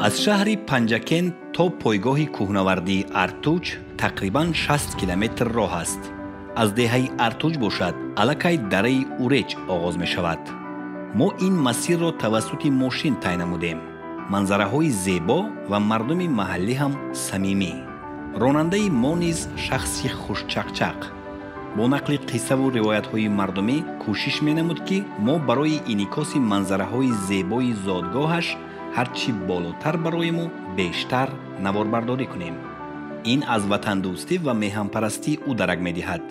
Аз шаҳри Панҷакент то пойгоҳи кӯҳнавардии Артуч тақрибан 60 километр роҳ аст. Аз деҳаи Артуч бошад, аллакай дараи Уреч оғоз мешавад. Мо ин масирро тавассути мошин тай намудем. Манзараҳои зебо ва мардуми маҳаллӣ ҳам самимӣ. Ронандаи мо низ шахси хушчақчақ. Бо нақли қиссаву ривоятҳои мардумӣ кӯшиш менамуд, ки мо барои инъикоси манзараҳои зебои зодгоҳаш ҳарчи болотар бароему бештар наворбардорӣ кунем. Ин аз ватандӯстӣ ва меҳанпарастии ӯ дарак медиҳад.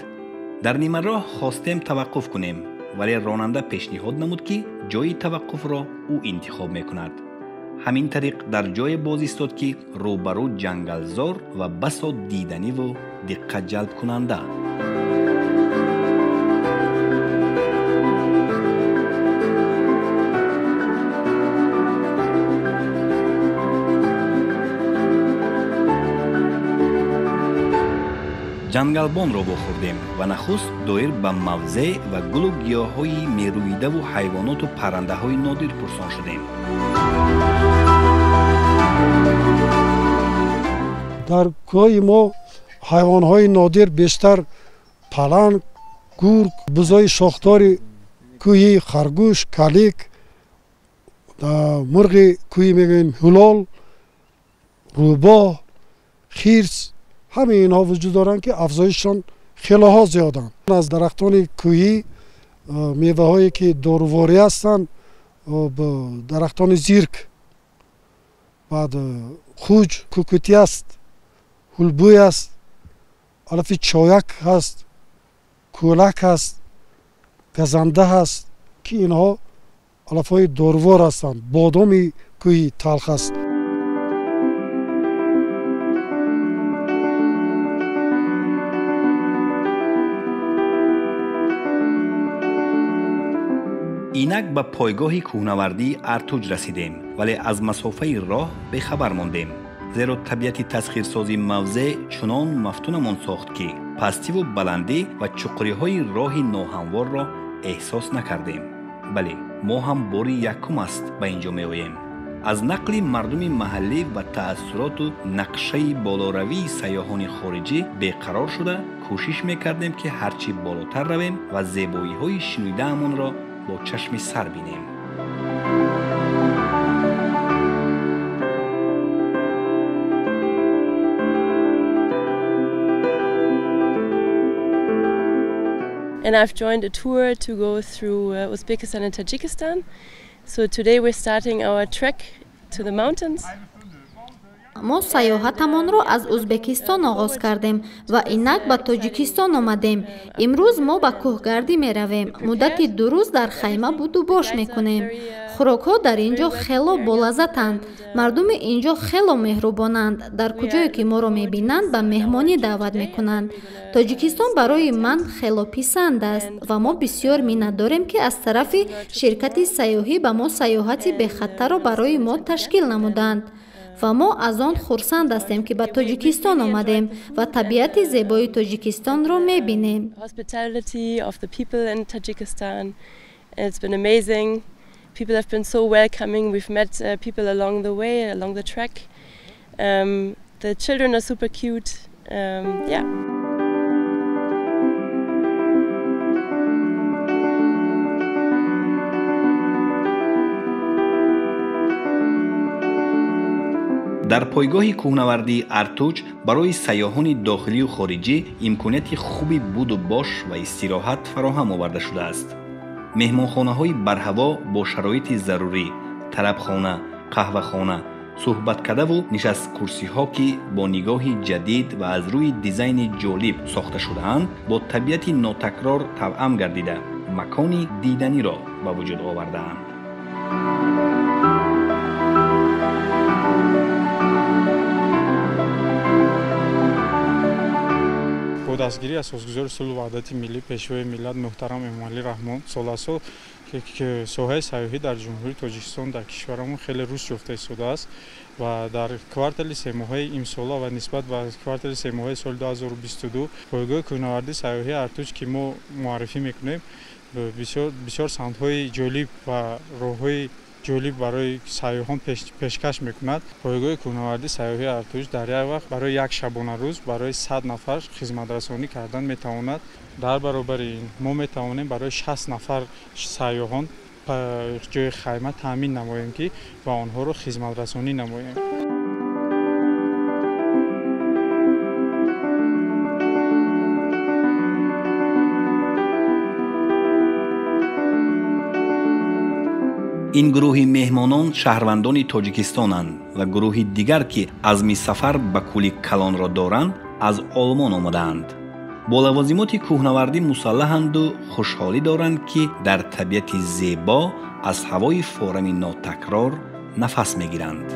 Дар нимароҳ хостем таваққуф кунем, вале ронанда пешниҳод намуд, ки ҷои таваққуфро ӯ интихоб мекунад. Ҳамин тариқ дар ҷое боз истод, ки рӯбарӯ ҷангалзор ва басо диданиву диққатҷалбкунанда. Ҷангалбонро вохӯрдем ва нахуст доир ба мавзеъ ва гулу гиёҳҳои мерӯидаву ҳайвоноту паррандаҳои нодир пурсон шудем. Дар кӯҳи мо ҳайвонҳои нодир бештар паланг, гург, бузои шохдори кӯҳӣ, харгӯш, калик, мурғи кӯҳӣ мегӯем, ҳулол, рӯбоҳ, хирс, ҳамаи инҳо вуҷуд доранд, ки афзоишшон хелоҳо зиёданд. Аз дарахтони кӯҳӣ меваҳое ки доруворӣ ҳастанд, дарахтони зирк, баъд хуҷ, кукутӣ аст, ҳулбӯй аст, алафи чояк ҳаст, кӯлак ҳаст, газанда ҳаст, ки инҳо алафҳои дорувор ҳастанд. Бодоми кӯҳи талх аст. Инак ба пойгоҳи кӯҳнавардии Артуҷ расидем, вале аз масофаи роҳ бехабар мондем, зеро табиати тасхирсози мавзеъ чунон мафтунамон сохт, ки пастиву баландӣ ва чуқуриҳои роҳи ноҳамворро эҳсос накардем. Бале, мо ҳам бори якум аст ба ин ҷо меоем. Аз нақли мардуми маҳаллӣ ва таассуроту нақшаи болоравии сайёҳони хориҷӣ беқарор шуда кӯшиш мекардем, ки ҳарчи болотар равем ва зебоиҳои шунидаамонро бо чашми сар бинем. And I've joined a tour to go through Uzbekistan and Tajikistan. So today we're starting our trek to the mountains. Мо сайёҳатамонро аз Ӯзбекистон оғоз кардем ва инак ба Тоҷикистон омадем. Имрӯз мо ба кӯҳгардӣ меравем. Муддати 2 рӯз дар хайма будубош мекунем. Хӯрокҳо дар ин ҷо хело болаззатанд. Мардуми ин ҷо хело меҳрубонанд. Дар куҷое ки моро мебинанд, ба меҳмонӣ даъват мекунанд. Тоҷикистон барои ман хело писанд аст ва мо бисёр миннатдорем, ки аз тарафи ширкати сайёҳӣ ба мо сайёҳати бехатарро барои мо ташкил намуданд. Ва мо аз он хурсанд ҳастем, ки ба Тоҷикистон омадем ва табиати зебои Тоҷикистонро мебинем. Hospitality of the people in Tajikistan. It's been amazing. People have been so welcoming. We've met people along the way, along the trek. The children are super cute. Yeah. Дар пойгоҳи кӯҳнавардии Артуҷ барои сайёҳони дохилию хориҷӣ имконияти хуби буду бош ва истироҳат фароҳам оварда шудааст. Меҳмонхонаҳои барҳаво бо шароити зарурӣ, тарабхона, қаҳвахона, суҳбаткадаву нишасткурсиҳо, ки бо нигоҳи ҷадид ва аз рӯи дизайни ҷолиб сохта шудаанд, бо табиати нотакрор тавъам гардида, макони диданиро ба вуҷуд овардаанд. Бо дастгирии асосгузори сулҳу ваҳдати миллӣ, пешвои миллат муҳтарам Эмомалӣ Раҳмон, сол аз сол соҳаи сайёҳӣ дар Ҷумҳурии Тоҷикистон, дар кишварамон хеле рушд ёфта истодааст ва дар квартали семоҳаи имсола ва нисбат ба квартали семоҳаи соли 2022 пойгоҳи кӯҳнавардии сайёҳии Артуҷ, ки мо муаррифӣ мекунем, бисёр самтҳои ҷолиб ва роҳҳои ҷолиб барои сайёҳон пешкаш мекунад. Пойгоҳи кӯҳнавардии сайёҳии Артуҷ дар як вақт барои як шабонарӯз барои 100 нафар хизматрасонӣ кардан метавонад. Дар баробари ин мо метавонем барои 60 нафар сайёҳон ҷои хайма таъмин намоем, ки ва онҳоро хизматрасонӣ намоем. Ин гурӯҳи меҳмонон шаҳрвандони тоҷикистонанд ва гурӯҳи дигар, ки азми сафар ба кӯли калонро доранд, аз Олмон омадаанд. Бо лавозимоти кӯҳнавардӣ мусаллаҳанду хушҳолӣ доранд, ки дар табиати зебо аз ҳавои форами нотакрор нафас мегиранд.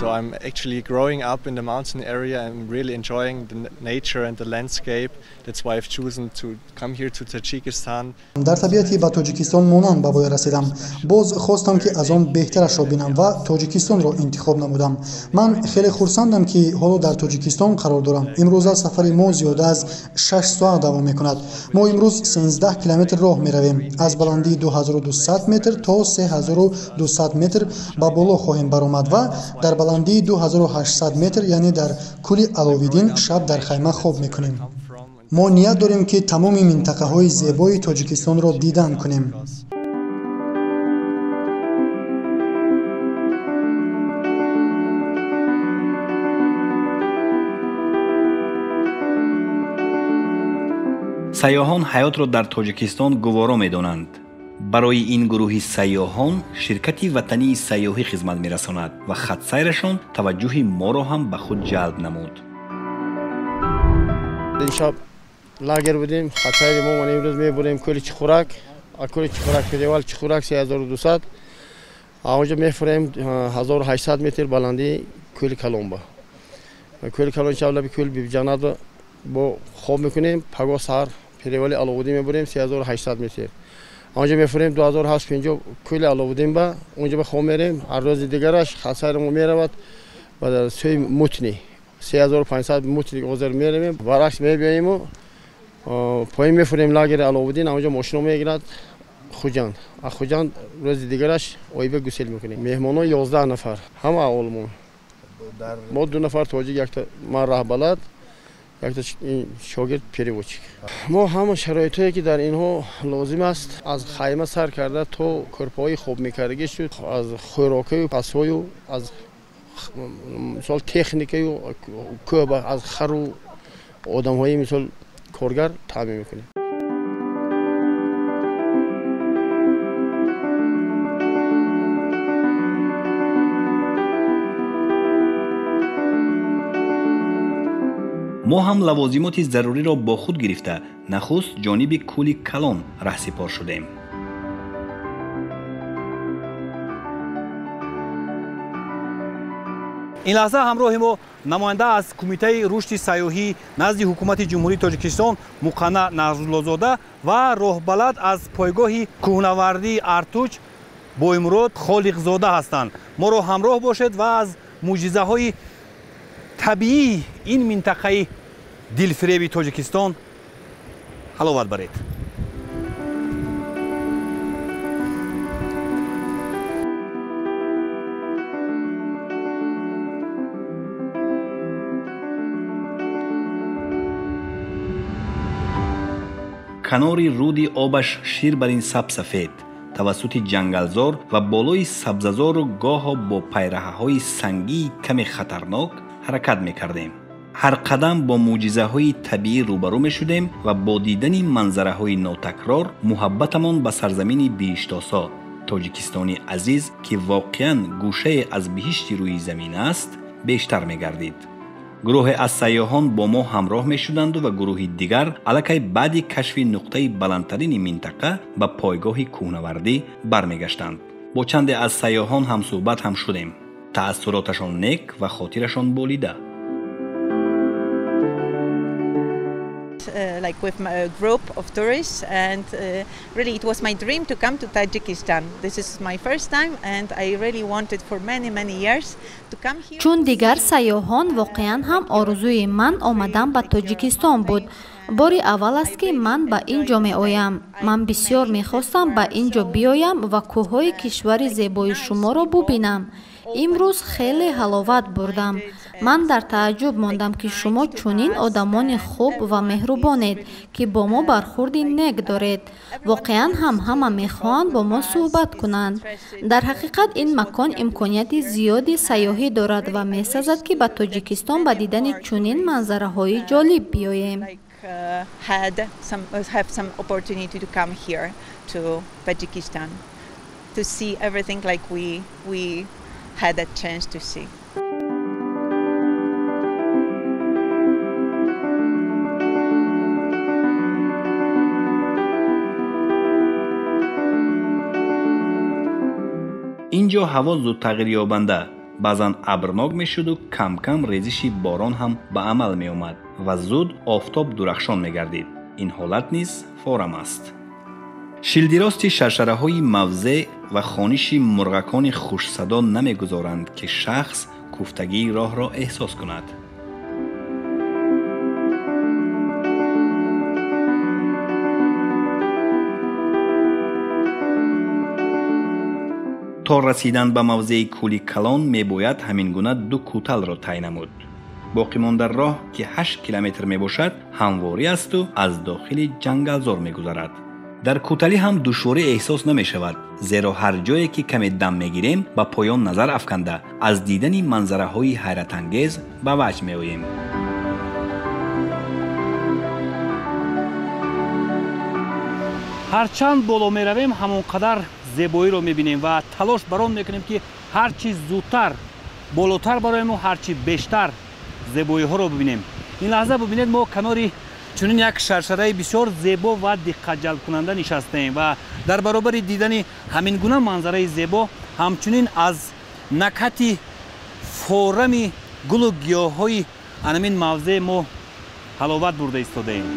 So I'm actually growing up in the mountain area. I'm really enjoying the nature and the landscape. That's why I've chosen to come here to Tajikistan. Дар табиати ба Тоҷикистон монанд ба воя расидам. Боз хостам, ки аз он беҳтарашро бинам ва Тоҷикистонро интихоб намудам. Ман хеле хурсандам, ки ҳоло дар Тоҷикистон қарор дорам. Имрӯза сафари мо зиёда аз 6 соат давом мекунад. Мо имрӯз 13 километр роҳ меравем. Аз баландии 2200 метр то 3200 метр ба боло хоҳем баромад ва дар баландии 2800 метр, яъне дар кӯли Аловиддин, шаб дар хайма хоб мекунем. Мо ният дорем, ки тамоми минтақаҳои зебои Тоҷикистонро дидан кунем. Сайёҳон ҳаётро дар Тоҷикистон гуворо медонанд. Барои ин гурӯҳи сайёҳон ширкати ватании сайёҳӣ хизмат мерасонад ва хатсайрашон таваҷҷӯҳи моро ҳам ба худ ҷалб намуд. Дишаб лагер будем, хатсайри мо ман имрӯз мебурем кӯли Чиқурак, кӯли Чиқурак перевал Чиқурак 3200, онҷо мефурем 1800 метр баландии кӯли Калонба. Кӯли Калон шаб лаби кӯли Бибиҷанат бо хоб мекунем, пагоҳ саҳар перевали Аловуддин мебурем 3800 метр. Онҷо мефурем 2750 кӯли Аловуддин ба онҷо ба хоб мерем. Ҳар рӯзи дигараш хатсайри мо меравад ба сӯи Мутни 3500 мутни озер меравем, баръакс мебиёему поин мефурем лагери Аловуддин, онҷо мошино мегирад Хуҷанд. Аз Хуҷанд рӯзи дигараш оиба гусел мекунем. Меҳмонон 11 нафар, ҳама олмон. Мо 2 нафар тоҷик, якта ман раҳбалад, якта шогирд переводчик. Мо ҳама шароитҳое, ки дар инҳо лозим аст, аз хайма сар карда то кӯрпаҳои хоб мекардагӣ шуд, аз хӯрокаю пасҳою, аз мисол техникаю кӯҳ, аз хару одамҳои мисол коргар таъмин мекунем. Мо ҳам лавозимоти заруриро бо худ гирифта нахуст ҷониби кӯли Калон раҳсипор шудем. Ин лаҳза ҳамроҳи мо намоянда аз Кумитаи рушди сайёҳӣ назди Ҳукумати Ҷумҳурии Тоҷикистон Муқанна Насруллозода ва роҳбалад аз пойгоҳи кӯҳнавардии Артуҷ Боймурод Холиқзода ҳастанд. Моро ҳамроҳ бошед ва аз мӯъҷизаҳои табиии ин минтақаи дилфиреби Тоҷикистон ҳаловат баред. Канори руди обаш шир бар ин сабсафед тавассути ҷангалзор ва болои сабзазору гоҳо бо пайраҳаҳои сангии каме хатарнок ҳаракат мекардем. Ҳар қадам бо мӯъҷизаҳои табиӣ рӯбарӯ мешудем ва бо дидани манзараҳои нотакрор муҳаббатамон ба сарзамини биҳиштосо Тоҷикистони азиз, ки воқеан гӯшае аз биҳишти рӯи замин аст, бештар мегардид. Гурӯҳе аз сайёҳон бо мо ҳамроҳ мешуданду ва гурӯҳи дигар аллакай баъди кашфи нуқтаи баландтарини минтақа ба пойгоҳи кӯҳнавардӣ бармегаштанд. Бо чанде аз сайёҳон ҳамсӯҳбат ҳам шудем. Таассуроташон нек ва хотирашон болида. like with a group of tourists, and really it was my dream to come to Tajikistan. This is my first time, and I really wanted for many, many years to come here. Чун дигар сайёҳон, воқеан ҳам орзуи ман омадан ба Тоҷикистон буд. Бори аввал аст, ки ман ба ин ҷо меоям. Ман бисёр мехостам ба ин ҷо биёям ва кӯҳҳои кишвари зебои шуморо бубинам. Имрӯз хеле ҳаловат бурдам. Ман дар тааҷҷуб мондам, ки шумо чунин одамони хуб ва меҳрубонед, ки бо мо бархурди нек доред. Воқеан ҳам ҳама мехоҳанд бо мо суҳбат кунанд. Дар ҳақиқат ин макон имконияти зиёди сайёҳӣ дорад ва месазад, ки ба Тоҷикистон ба дидани чунин манзараҳои ҷолиб биёем. Have some opportunity to come here to Tajikistan to see everything like we had a chance to see. Ин ҷо ҳаво зуд тағйирёбанда, баъзан абрнок мешуду кам-кам резиши борон ҳам ба амал меомад ва зуд офтоб дурахшон мегардид. Ин ҳолат низ форам аст. Шилдирости шаршараҳои мавзеъ ва хониши мурғакони хушсадо намегузоранд, ки шахс куфтагии роҳро эҳсос кунад. То расидан ба мавзеи кӯли калон мебояд ҳамин гуна ду кӯталро тай намуд. Боқимонда роҳ, ки 8 километр мебошад, ҳамворӣ асту аз дохили ҷангалзор мегузарад. Дар кӯталӣ ҳам душворӣ эҳсос намешавад, зеро ҳар ҷое ки каме дам мегирем, ба поён назар афканда аз дидани манзараҳои ҳайратангез ба ваҷд меоем. Ҳарчанд боло меравем, ҳамон қадар зебоиро мебинем ва талош бар он мекунем, ки ҳарчи зудтар болотар бароему ҳарчи бештар зебоиҳоро бибинем. Ин лаҳза бибинед, мо канори чунин як шаршараи бисёр зебо ва диққатҷалбкунанда нишастаем ва дар баробари дидани ҳамин гуна манзараи зебо ҳамчунин аз накҳати форами гулу гиёҳҳои анамин мавзеъ мо ҳаловат бурда истодаем.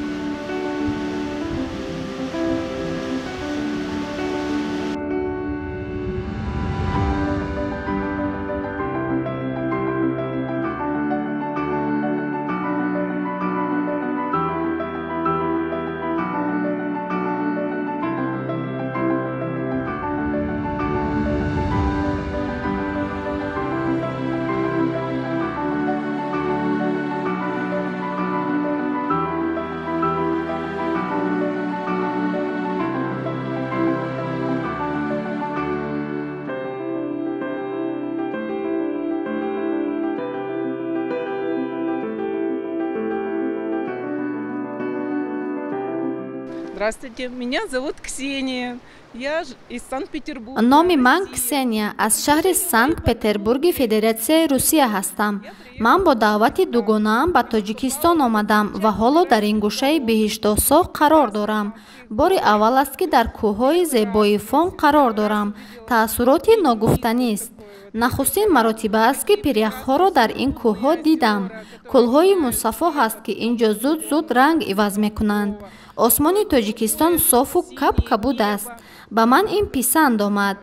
Здравствуйте, меня зовут Ксения. Я из Санкт-Петербурга. Номи ман Ксения, аз шаҳри Санкт-Петербурги Федератсияи Русия ҳастам. Ман бо даъвати дугонаам ба Тоҷикистон омадам ва ҳоло дар ин гӯшаи биҳиштосо қарор дорам. Бори аввал аст, ки дар кӯҳҳои зебои Фон қарор дорам. Таассуроти ногуфтанист. Нахустин маротиба аст, ки пиряхҳоро дар ин кӯҳҳо дидам. Кӯлҳои мусаффо ҳаст, ки ин ҷо зуд-зуд ранг иваз мекунанд. Осмони Тоҷикистон софу каб-кабуд аст. Ба ман ин писанд омад.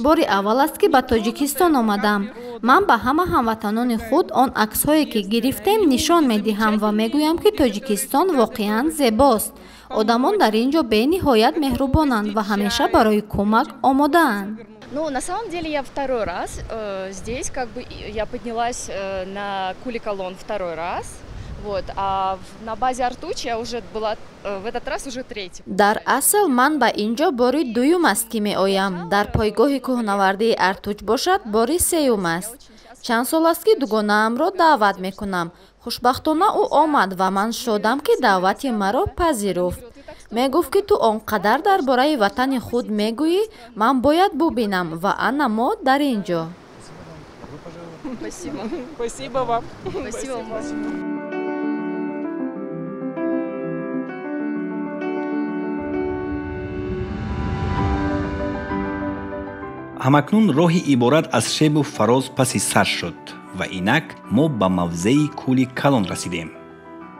Бори аввал аст, ки ба Тоҷикистон омадам. Ман ба ҳама ҳамватанони худ он аксҳое, ки гирифтем, нишон медиҳам ва мегӯям, ки Тоҷикистон воқеан зебост. Одамон дар ин ҷо бениҳоят меҳрубонанд ва ҳамеша барои кӯмак омодаанд. Ну, на самом деле, я второй раз здесь, как бы я поднялась на Кули-Калон второй раз. Вот, а на базе Артуч я уже была в этот раз уже третий. Дар асл ман ба ин ҷо бори дуюм аст, ки меоям. Дар пойгоҳи кӯҳнавардии Артуч бошад, бори сеюм аст. Чанд сол аст, ки дугонаамро даъват мекунам. Хушбахтона ӯ омад ва ман шодам, ки даъвати маро пазируфт. Мегуфт, ки ту он қадар дар бораи ватани худ мегӯӣ, ман бояд бубинам ва ана мо дар ин ҷо. Спасибо. Спасибо вам. Спасибо вам. Ҳамакнун роҳи иборат аз шебу фароз паси сар шуд ва инак мо ба мавзеи кӯли калон расидем.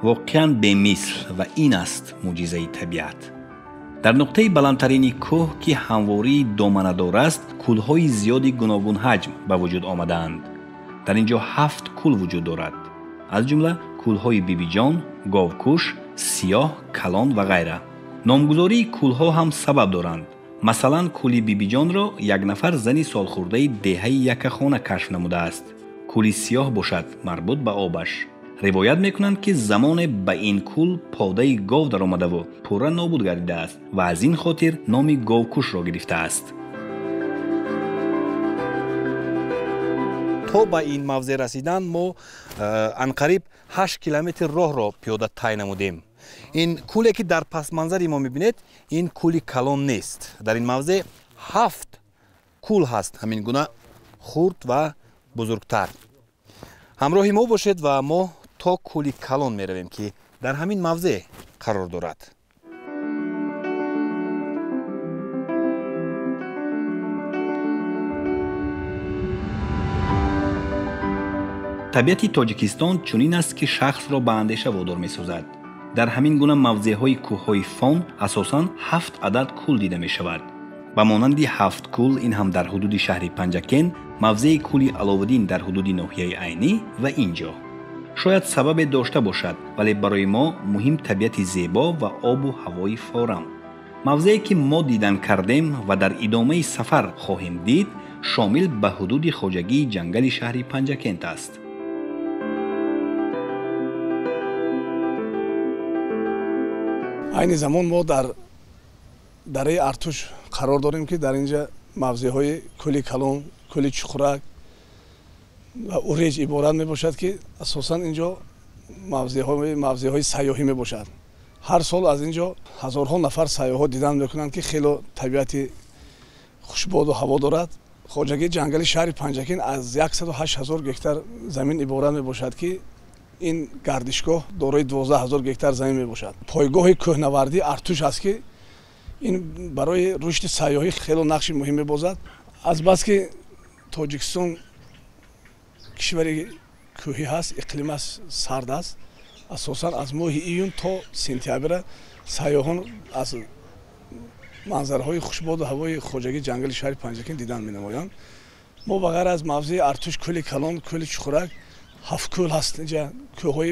Воқеан бемисл ва ин аст мӯъҷизаи табиат. Дар нуқтаи баландтарини кӯҳ, ки ҳамвории доманадор аст, кӯлҳои зиёди гуногунҳаҷм ба вуҷуд омадаанд. Дар ин ҷо 7 кӯл вуҷуд дорад, аз ҷумла кӯлҳои Бибиҷон, Говкуш, Сиёҳ, Калон ва ғайра. Номгузории кӯлҳо ҳам сабаб доранд. Масалан, кӯли Бибиҷонро як нафар зани солхӯрдаи деҳаи Яккахона кашф намудааст. Кӯли Сиёҳ бошад марбут ба обаш. Ривоят мекунанд, ки замоне ба ин кӯл подаи гов даромадаву пурра нобуд гардидааст ва аз ин хотир номи Говкушро гирифтааст. То ба ин мавзеъ расидан мо анқариб 8 километр роҳро пиёда тай намудем. Ин кӯле, ки дар пасманзари мо мебинед, ин кӯли калон нест. Дар ин мавзеъ 7 кӯл ҳаст, ҳамин гуна хурд ва бузургтар. Ҳамроҳи мо бошед ва мо то кӯли калон меравем, ки дар ҳамин мавзеъ қарор дорад. Табиати Тоҷикистон чунин аст, ки шахсро ба андеша водор месозад. Дар ҳамин гуна мавзеъҳои кӯҳҳои Фон асосан 7 адад кӯл дида мешавад. Ба монанди 7 кӯл ин ҳам дар ҳудуди шаҳри Панҷакент, мавзеи кӯли Аловуддин дар ҳудуди ноҳияи Айнӣ ва ин ҷо. Шояд сабабе дошта бошад, вале барои мо муҳим табиати зебо ва обу ҳавои форам. Мавзее ки мо дидан кардем ва дар идомаи сафар хоҳем дид, шомил ба ҳудуди хоҷагии ҷангали шаҳри Панҷакент аст. Айни замон мо дар дараи Артуш қарор дорем, ки дар инҷа мавзеъҳои кӯли Калон, кӯли Чуқурак ва Уреҷ иборат мебошад, ки асосан инҷо мавзеъҳои сайёҳӣ мебошад. Ҳар сол аз инҷо ҳазорҳо нафар сайёҳҳо дидан мекунанд, ки хело табиати хушбоду ҳаво дорад. Хоҷагии ҷангали шаҳри Панҷакент аз 108 ҳазор гектар замин иборат мебошад, ки ин гардишгоҳ дорои 12 ҳазор гектар замин мебошад. Пойгоҳи кӯҳнавардии Артуш аст, ки ин барои рушди сайёҳӣ хело нақши муҳим мебозад. Азбаски Тоҷикистон кишвари кӯҳӣ ҳаст, иқлимаш сард аст, асосан аз моҳи июн то сентябра сайёҳон аз манзараҳои хушбоду ҳавои хоҷагии ҷангали шаҳри Панҷакент дидан менамоянд. Мо ба ғайр аз мавзеи Артуш, кӯли Калон, кӯли Чуқурак, 7 кӯл ҳаст инҷа, кӯҳҳои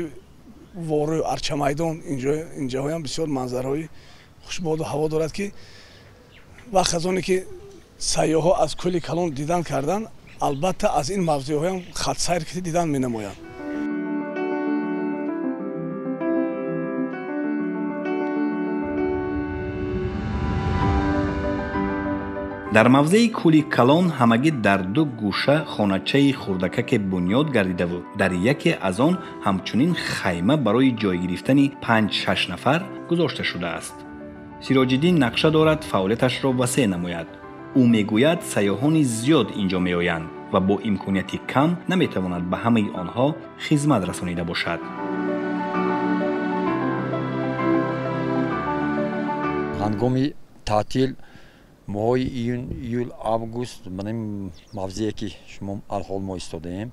Вору, Арчамайдон, инҷаҳоям бисёр манзараҳои хушбоду ҳаво дорад, ки вақт аз оне ки сайёҳҳо аз кӯли Калон дидан карданд, албатта аз ин мавзеъҳоям хатсайр ки дидан менамоянд. Дар мавзеи кӯли Калон ҳамагӣ дар 2 гӯша хоначаи хурдакаке бунёд гардидаву дар яке аз он ҳамчунин хайма барои ҷой гирифтани 5-6 нафар гузошта шудааст. Сироҷиддин нақша дорад фаъолияташро васеъ намояд. Ӯ мегӯяд, сайёҳони зиёд ин ҷо меоянд ва бо имконияти кам наметавонад ба ҳамаи онҳо хизмат расонида бошад. Ҳангоми таътил моҳҳои июн, июл, август ман ин мавзее ки шумо алҳол мо истодаем,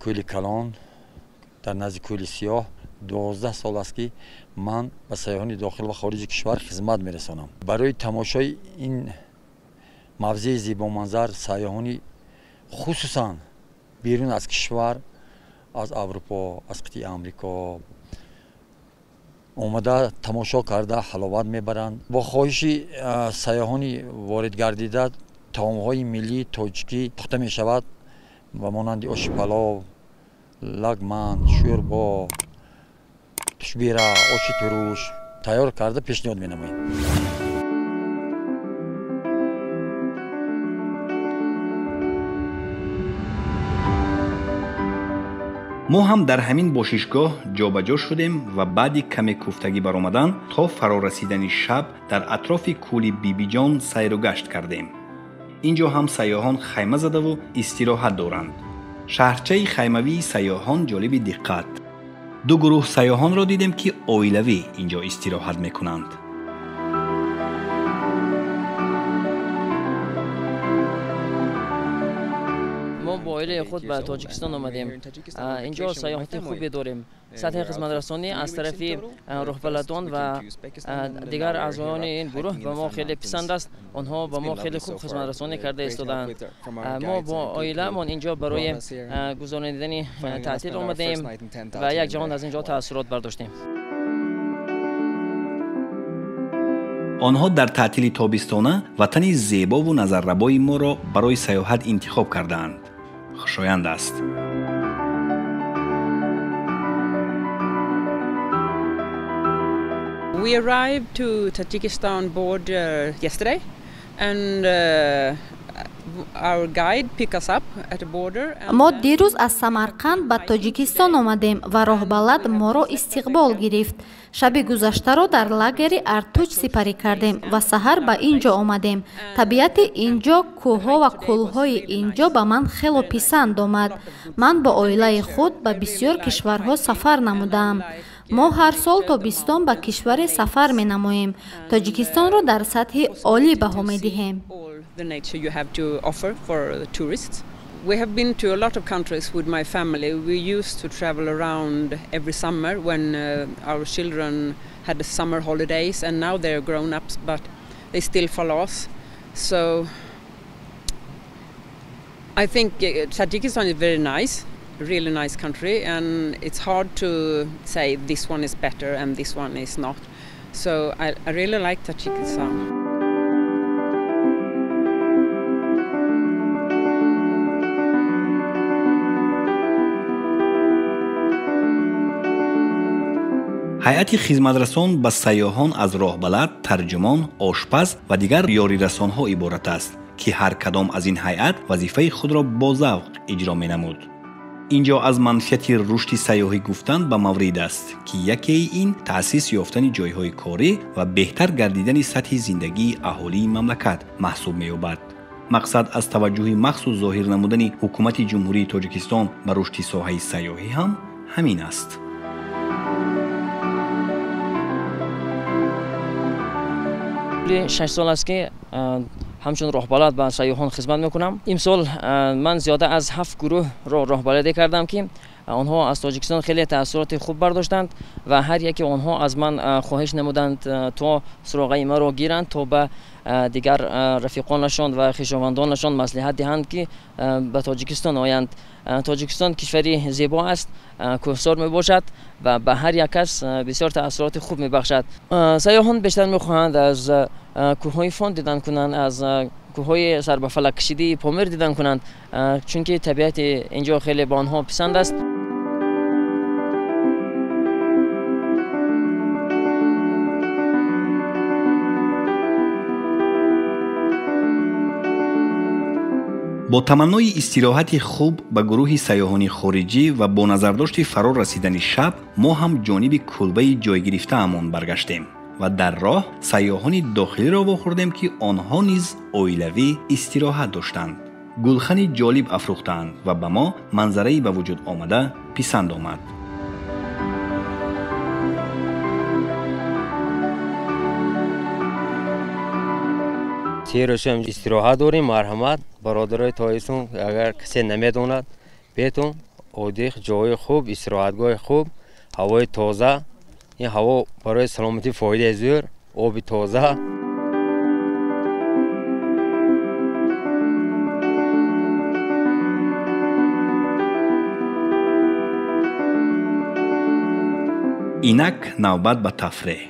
кӯли Калон дар назди кӯли Сиёҳ, 12 сол аст, ки ман ба сайёҳони дохил ва хориҷи кишвар хизмат мерасонам. Барои тамошои ин мавзеи зебоманзар сайёҳони хусусан берун аз кишвар, аз Аврупо, аз қитъаи Амрико омада тамошо карда ҳаловат мебаранд. Бо хоҳиши сайёҳони ворид гардида таомҳои миллии тоҷикӣ пухта мешавад ва монанди оши палов, лагман, шӯрбо, тушбира, оши туруш тайёр карда пешниҳод менамоем. Мо ҳам дар ҳамин бошишгоҳ ҷобаҷо шудем ва баъди каме куфтагӣ баромадан то фарорасидани шаб дар атрофи кӯли Бибиҷон сайру гашт кардем. Ин ҷо ҳам сайёҳон хайма задаву истироҳат доранд. Шаҳрчаи хаймавии сайёҳон ҷолиби диққат. 2 гурӯҳ сайёҳонро дидем, ки оилавӣ ин ҷо истироҳат мекунанд. Мо Мо бо оилаи худ ба Тоҷикистон омадем. Инҷо сайёҳати хубе дорем. Сатҳи хизматрасонӣ аз тарафи роҳбаладон ва дигар аъзоёни ин гурӯҳ ба мо хеле писанд аст. Онҳо ба мо хеле хуб хизматрасонӣ карда истодаанд. Мо бо оилаамон инҷо барои гузаронидани таътил омадаем ва як ҷаҳон аз инҷо таассурот бардоштем. Онҳо дар таътили тобистона ватани зебову назаррабои моро барои сайёҳат интихоб кардаанд. Хушоянд аст. We arrived to Tajikistan border yesterday, and our guide picked us up at the border. Мо дирӯз аз Самарқанд ба Тоҷикистон омадем ва роҳбалад моро истиқбол гирифт. Шаби гузаштаро дар лагери Артуч сипарӣ кардем ва саҳар ба ин ҷо омадем. Табиати ин ҷо, кӯҳҳо ва кӯлҳои ин ҷо ба ман хело писанд омад. Ман бо оилаи худ ба бисёр кишварҳо сафар намудаам. Мо ҳар сол тобистон ба кишваре сафар менамоем. Тоҷикистонро дар сатҳи олӣ баҳо медиҳем. We have been to a lot of countries with my family. We used to travel around every summer when our children had the summer holidays, and now they're grown-ups, but they still follow us. So I think Tajikistan is very nice, really nice country, and it's hard to say this one is better and this one is not. So I really like Tajikistan. Ҳайати хизматрасон ба сайёҳон аз роҳбалад, тарҷумон, ошпаз ва дигар ёрирасонҳо иборат аст, ки ҳар кадом аз ин ҳайат вазифаи худро бо завқ иҷро менамуд. Ин ҷо аз манфиати рушди сайёҳӣ гуфтан ба маврид аст, ки якеи ин таъсис ёфтани ҷойҳои корӣ ва беҳтар гардидани сатҳи зиндагии аҳолии мамлакат маҳсуб меёбад. Мақсад аз таваҷҷӯҳи махсус зоҳир намудани ҳукумати Ҷумҳурии Тоҷикистон ба рушди соҳаи сайёҳӣ ҳам ҳамин аст. 6 сол аст, ки ҳамчун роҳбалад ба сайёҳон хизмат мекунам. Имсол ман зиёда аз 7 гурӯҳро роҳбаладӣ кардам, ки онҳо аз Тоҷикистон хеле таассуроти хуб бардоштанд ва ҳар яке онҳо аз ман хоҳиш намуданд, то суроғаи маро гиранд, то ба дигар рафиқонашон ва хешовандонашон маслиҳат диҳанд, ки ба Тоҷикистон оянд. Тоҷикистон кишвари зебо аст, кӯҳсор мебошад ва ба ҳар як кас бисёр таассуроти хуб мебахшад. Сайёҳон бештар мехоҳанд аз кӯҳҳои Фон дидан кунанд, аз кӯҳҳои сарбафалаккашидии Помир дидан кунанд, чунки табиати инҷо хеле ба онҳо писанд аст. Бо таманнои истироҳати хуб ба гурӯҳи сайёҳони хориҷӣ ва бо назардошти фаро расидани шаб, мо ҳам ҷониби кулбаи ҷойгирифтаамон баргаштем ва дар роҳ сайёҳони дохилиро вохӯрдем, ки онҳо низ оилавӣ истироҳат доштанд. Гулхани ҷолиб афрӯхтаанд ва ба мо манзараи ба вуҷуд омада писанд омад. Се рӯзам истироҳат дорем. Марҳамат, бародарои тоистон, агар касе намедонад, бетон одих, ҷои хуб, истироҳатгоҳи хуб, ҳавои тоза. Ин ҳаво барои саломатӣ фоидаи зӯр, оби тоза. Инак навбат ба тафреҳ.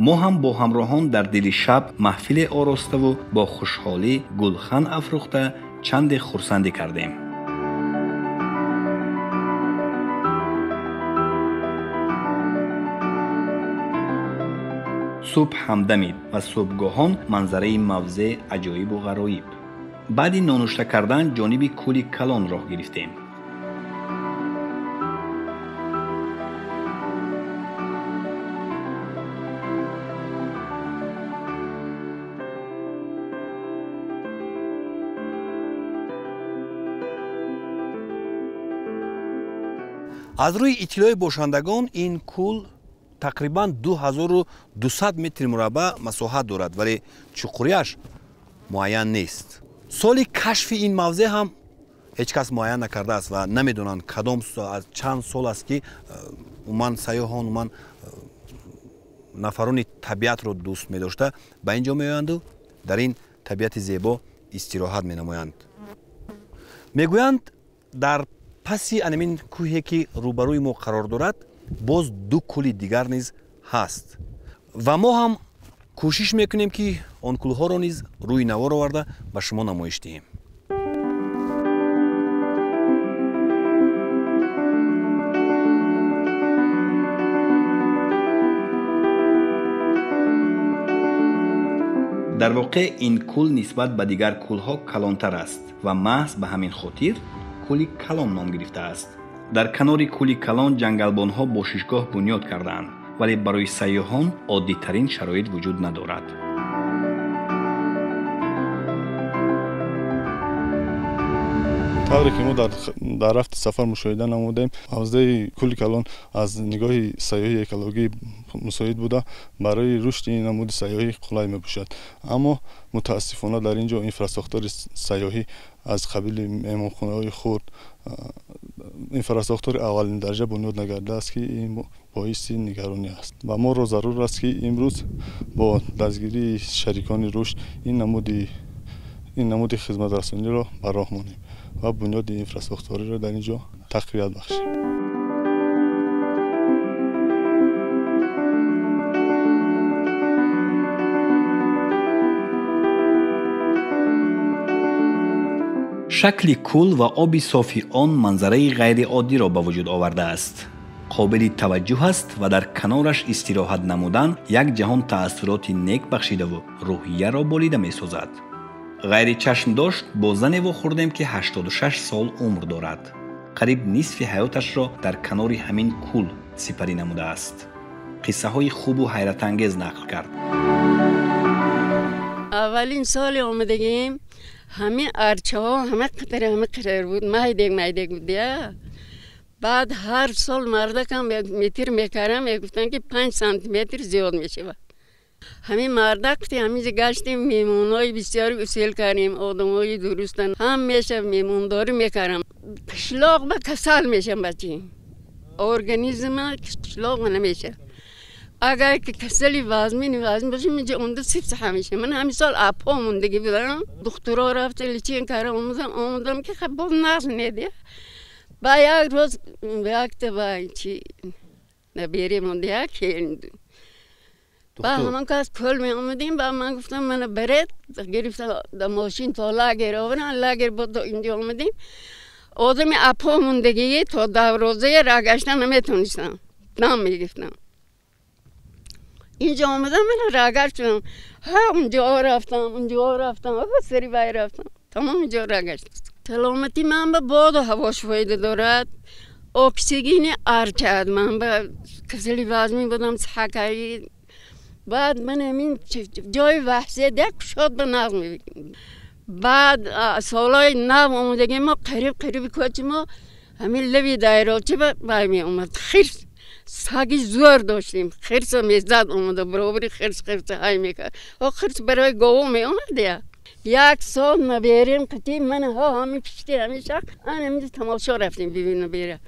Мо ҳам бо ҳамроҳон дар дили шаб маҳфиле ороставу бо хушҳолӣ гулхан афрӯхта чанде хурсандӣ кардем. Субҳ ҳамдамид ва субҳгоҳон манзараи мавзеъ аҷоибу ғароиб. Баъди нонушта кардан ҷониби кӯли Калон роҳ гирифтем. Аз рӯи иттилои бошандагон, ин кӯл тақрибан 2200 метри мураббаъ масоҳат дорад, вале чуқурияш муайян нест. Соли кашфи ин мавзеъ ҳам Ҳеҷ кас муайян накардааст ва намедонанд кадом аз чанд сол аст, ки умуман сайёҳон, умуман нафарони табиатро дӯст медошта ба ин ҷо меоянду дар ин табиати зебо истироҳат менамоянд. Мегӯянд, дар паси анамин кӯҳе, ки рӯбарӯи мо қарор дорад, боз ду кӯли дигар низ ҳаст ва мо ҳам кӯшиш мекунем, ки он кӯлҳоро низ рӯи навор оварда ба шумо намоиш диҳем. Дар воқеъ ин кӯл нисбат ба дигар кӯлҳо калонтар аст ва маҳз ба ҳамин хотир Кӯли Калон ном гирифтааст. Дар канори Кӯли Калон ҷангалбонҳо бошишгоҳ бунёд кардаанд, вале барои сайёҳон оддитарин шароит вуҷуд надорад. Тавре ки мо дар рафти сафар мушоҳида намудем, ҳавзаи Кӯли Калон аз нигоҳи сайёҳии экологӣ мусоид буда, барои рушди ин намуди сайёҳӣ қулай мебошад. Аммо мутаассифона дар ин ҷо инфрасохтори сайёҳӣ аз қабили меҳмонхонаҳои хурд, инфрасохтори аввалин дараҷа бунёд нагардааст, ки ин боиси нигаронӣ аст. Ва моро зарур аст, ки имрӯз бо дастгирии шарикони рушд ин намуди хизматрасониро ба роҳ монем ва бунёди инфрасохториро дар ин ҷо тақвият бахшем. Шакли кӯл ва оби софи он манзараи ғайриоддиро ба вуҷуд овардааст. Қобили таваҷҷӯҳ аст ва дар канораш истироҳат намудан як ҷаҳон таассуроти нек бахшидаву рӯҳияро болида месозад. Ғайричашмдошт бо зане вохӯрдем, ки 86 сол умр дорад. Қариб нисфи ҳаёташро дар канори ҳамин кӯл сипарӣ намудааст. Қиссаҳои хубу ҳайратангез нақл кард. Аввалин соли омадагим ҳамин арчаҳо ҳама қатар ҳама қатар буд, майдек майдек буд. Баъд ҳар сол мардакам метр мекардам, мегуфтанд, ки 5 сантиметр зиёд мешавад. Ҳамин мардак ҳаминҷа гаштем, меҳмонҳои бисёр усел кардем, одамҳои дурустан ҳамеша меҳмондорӣ мекардам. Қишлоқ ба касал мешам бачи, организма қишлоқ намеша. Агар ки касали вазмин вазмин бошем, инҷа онда сифсаҳа мешам. Ман ҳамин сол апо мондагӣ будам, духтуро рафта лечение карда омадам, ки хаб боз нағз недия. Ба як рӯз якта ба чи набере мондия келин. Ба ҳамон кас кӯл меомадем, ба ман гуфтам, мана баред, гирифта да мошин то лагер овардан, лагер бо то инҷо омадем. Одами апо мондагие то даврозае раҳ гаштан наметонистам, дам мегирифтам. Инҷо омадам, мана раҳ гаштам, ҳа унҷо рафтам, унҷо рафтам, сари вай рафтам, тамом инҷо раҳ гаштам. Саломатӣ ман ба боду ҳавош фоида дорад, оксигени арчад. Ман ба касали вазмин будам, саҳакаи. Баъд ман ҳамин ҷои ваҳшият як кушод ба нағз мебинем. Баъд солҳои нав омадагии мо қариб қариби кӯчи мо ҳамин лаби дайрочи ба вай меомад. Хирс, саги зӯр доштем, хирса мезад омада, баробари хирс хирса ҳай мекард. О хирс барои гово меомад я. Як сол наберем қити ман ҳо ҳамин пишти ҳамин шах ан ҳамин тамошо рафтем бибин набера.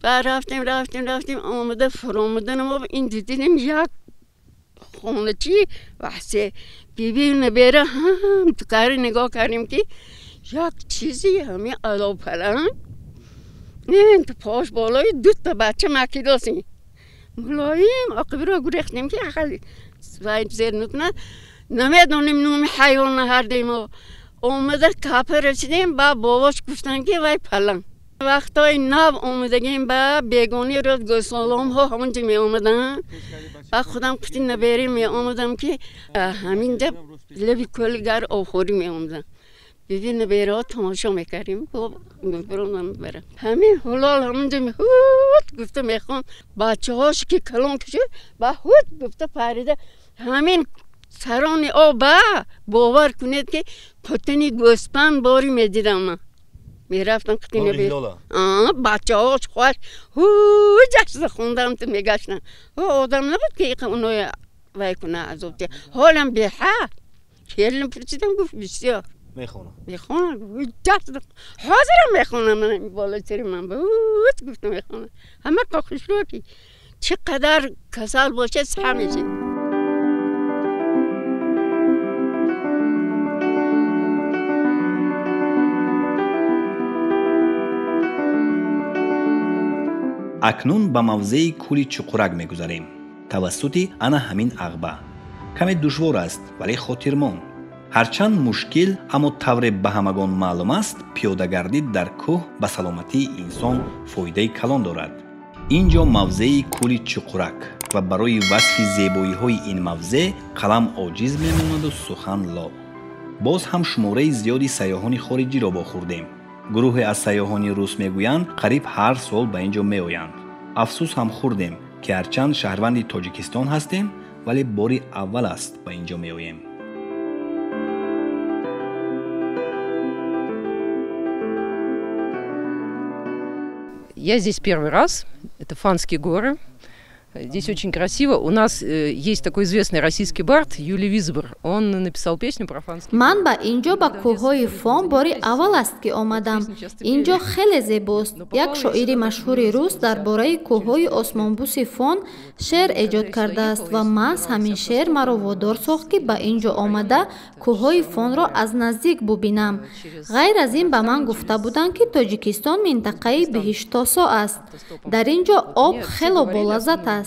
Баъд рафтем рафтем рафтем омада фуромадан мо ин дидем як хоначи ваҳсе биби набера ҳам тукари нигоҳ кардем, ки як чизи ҳамин алопалан ин пош болои дута бача макидосем. Мулоим оқибиро гурехтем, ки ақал зер мекунад. Намедонем номи ҳайвон наҳардем. Омада капа расидем, ба бобош гуфтанд, ки вай палан. Вақтҳои нав омадагим ба бегони рӯз гӯсоломҳо ҳамонҷо меомаданд. Ба худам қути наберем меомадам, ки ҳаминҷа лаби кӯли гар обхӯрӣ меомадам. Биби набераҳо тамошо мекардем, барам. Ҳамин ҳулол ҳамонҷо ҳут гуфта мехонд, бачаҳош ки калон шуд, ба ҳут гуфта парида ҳамин сарони об ба бовар кунед, ки қутини гӯспанд бори медидам ман. Мерафтам қути набер. Бачаҳош хоҳаш ҳуҷашда хондам ту мегаштам. Одам набуд, ки оноя вай куна азоб. Ҳолам беҳад. Келин пурсидам, гуфт бисёр. Мехонам. Мехонам. Ҳозирам мехонам. Ман болои сари ман буд, гуфтам мехонам. Ҳама хушрӯ ки чӣ қадар касал бошад, саҳ мешавад. Акнун ба мавзеи кӯли Чуқурак мегузарем. Тавассути ана ҳамин ағба. Каме душвор аст, вале хотирмон. Ҳарчанд мушкил, аммо тавре ба ҳамагон маълум аст, пиёдагардӣ дар кӯҳ ба саломатии инсон фоидаи калон дорад. Ин ҷо мавзеи кӯли Чуқурак ва барои васфи зебоиҳои ин мавзеъ қалам оҷиз мемонаду сухан ло. Боз ҳам шумораи зиёди сайёҳони хориҷиро вохӯрдем. Гурӯҳе аз сайёҳони рус мегӯянд, қариб ҳар сол ба ин ҷо меоянд. Афсӯс ҳам хӯрдем, ки ҳарчанд шаҳрванди Тоҷикистон ҳастем, вале бори аввал аст ба ин ҷо меоем. Я здесь первый раз. Это Фанские горы. Здесь очень красиво. У нас есть такой известный российский бард Юлий Визбор. Он написал песню про Фанские горы. Ман ба инҷо ба кӯҳҳои Фон бори аввал аст ки омадам. Инҷо хеле зебост. Як шоири машҳури рус дар бораи кӯҳҳои осмонбӯси Фон шеър эҷод кардааст ва маҳз ҳамин шеър маро водор сохт, ки ба инҷо омада кӯҳҳои Фонро аз наздик бубинам. Ғайр аз ин ба ман гуфта буданд, ки Тоҷикистон минтақаи биҳиштосо аст. Дар ин ҷо об хело болаззат аст.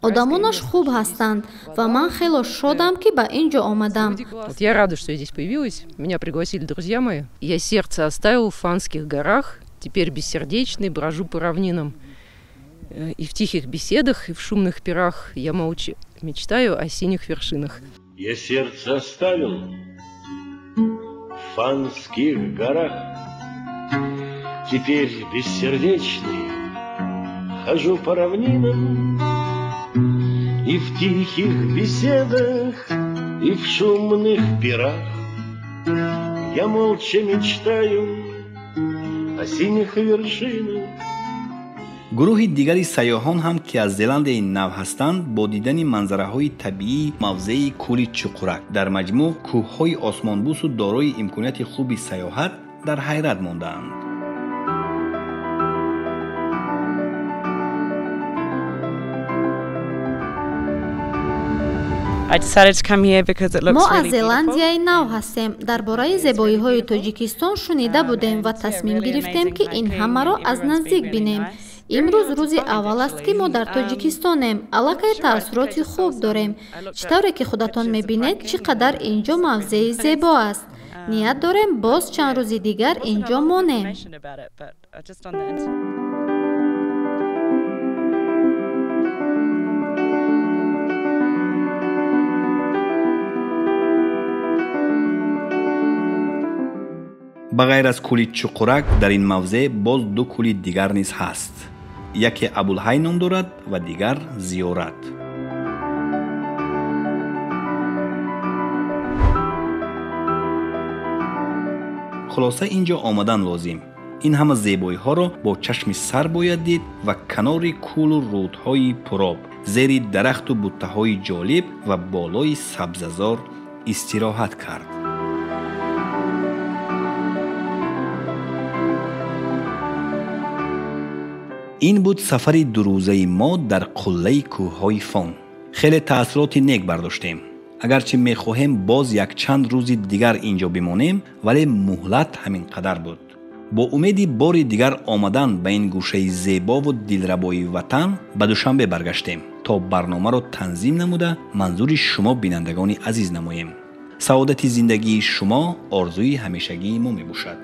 Одамонаш хуб ҳастанд ва ман хело шодам, ки ба ин ҷо омадам. Вот я рада, что я здесь появилась. Меня пригласили друзья мои. Я сердце оставил в Фанских горах, теперь бессердечный брожу по равнинам. И в тихих беседах, и в шумных пирах я молча мечтаю о синих вершинах. Я сердце оставил в Фанских горах, теперь бессердечный хожу по равнинам, и в тихих беседах, и в шумных пирах я молча мечтаю о синих вершинах. Гурӯҳи дигари сайёҳон ҳам, ки аз Зеландияи Нав ҳастанд, бо дидани манзараҳои табиии мавзеи кӯли Чуқурак, дар маҷмӯъ кӯҳҳои осмонбӯсу дорои имконияти хуби сайёҳат дар ҳайрат мондаанд. Мо аз Зеландияи Нав ҳастем. Дар бораи зебоиҳои Тоҷикистон шунида будем ва тасмим гирифтем, ки ин ҳамаро аз наздик бинем. Имрӯз рӯзи аввал аст, ки мо дар Тоҷикистонем. Аллакай таассуроти хуб дорем. Чӣ тавре ки худатон мебинед, чӣ қадар ин ҷо мавзеи зебо аст. Ният дорем боз чанд рӯзи дигар ин ҷо монем. Ба ғайр аз кӯли Чуқурак, дар ин мавзеъ боз ду кӯли дигар низ ҳаст. Яке Абулҳай ном дорад ва дигар Зиёрат. Хулоса, ин ҷо омадан лозим. Ин ҳама зебоиҳоро бо чашми сар бояд дид ва канори кӯлу рӯдҳои пуроб, зери дарахту буттаҳои ҷолиб ва болои сабзазор истироҳат кард. Ин буд сафари дурӯзаи мо дар қуллаи кӯҳҳои Фон. Хеле таассуроти нек бардоштем. Агарчи мехоҳем боз якчанд рӯзи дигар ин ҷо бимонем, вале муҳлат ҳамин қадар буд. Бо умеди бори дигар омадан ба ин гӯшаи зебову дилрабои ватан ба Душанбе баргаштем, то барномаро танзим намуда манзури шумо бинандагони азиз намоем. Саодати зиндагии шумо орзуи ҳамешагии мо мебошад.